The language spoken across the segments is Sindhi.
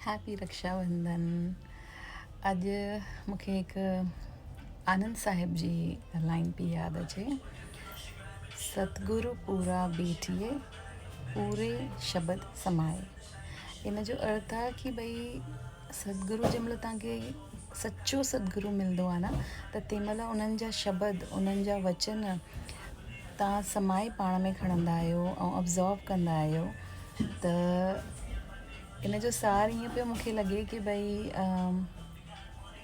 هيپي رڪشا بنڌن اڄ مون کي هڪ آنند صاحب جي لائن پئي ياد اچي ستگرو پورا بيٺيي پوري شبد سمائي ان جو ارٿ آهي ڪي ڀئي ستگرو جنهن مهل توهان کي سچو ستگرو ملندو آهي نه ته تنهن مهل انهن جا شبد انهن جا وچن توهان سمائي پاڻ ۾ کڻندا آهيو ۽ ابزارو ڪندا آهيو ته ان جو سار ائين پيو مونکي لڳي ڪي ڀئي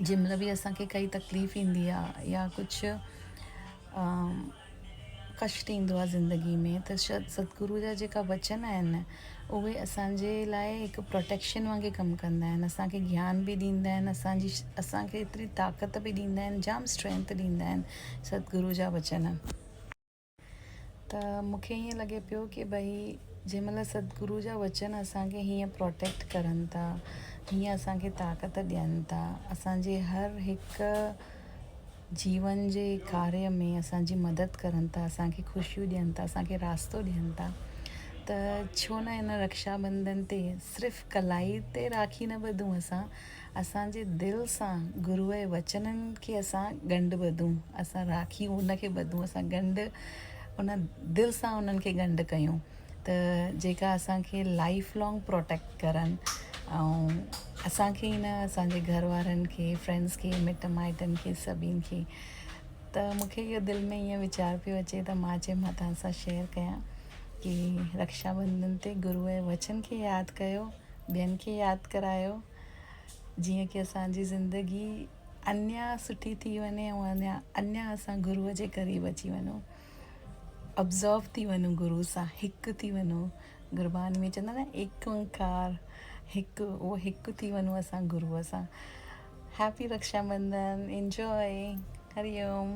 جنهن مهل به اسان کي ڪائي تڪليف ايندي آهي يا ڪجهه ڪشٽ ايندو آهي زندگي ۾ ته ستگرو جا جيڪا وچن آهن اهي اسان جي لاء هڪ پروٽيڪشن وانگي ڪم ڪندا آهن اسان کي گيان به ڏيندا آهن اسان جي اسان کي ايتري طاقت به ڏيندا آهن جام اسٽرينٿ ڏيندا آهن ستگرو جا وچن. ته مون کي ائين لڳي پيو ڪي ڀئي جنهن مهل ستگرو جا وچن اسان کي هيئن پروٽيڪٽ ڪرن ٿا هيئن اسان کي طاقت ڏين ٿا اسان جي هر هڪ جيون جي ڪاريه ۾ اسان جي مدد ڪرن ٿا اسان کي خوشيون ڏين ٿا اسان کي راستو ڏين ٿا ته ڇو نه هن رڪشا بنڌن تي صرف ڪلائي تي راکي نه ٻڌون اسان اسان جي دل سان گروء جي وچنن کي اسان ڳنڍ ٻڌون اسان راکي ان کي ٻڌون اسان ڳنڍ ان دل سان انهن کي ڳنڍ ڪيون ته جيڪا اسان کي لائف لانگ پروٽيڪٽ ڪرن ۽ اسان کي ئي نه اسان جي گهر وارن کي فرينڊس کي مٽ مائٽن کي سڀني کي ته مون کي اهو دل ۾ ائين ويچار پيو اچي ته مان چيم مان توهان سان شيئر ڪيان ڪي رڪشا بنڌن تي گروء جي وچن کي ياد ڪيو ٻين کي ياد ڪرايو جيئن ڪي اسان جي زندگي اڃا سٺي ٿي وڃي ۽ اڃا اڃا اسان گروء جي قريب اچي وڃون ابزارب ٿي وڃون گرو سان هڪ ٿي وڃون گرباني ۾ چوندا نه ايڪ اونڪار هڪ اهو هڪ ٿي وڃون اسان گروء سان هيپي رڪشا بنڌن انجوائي هري اوم.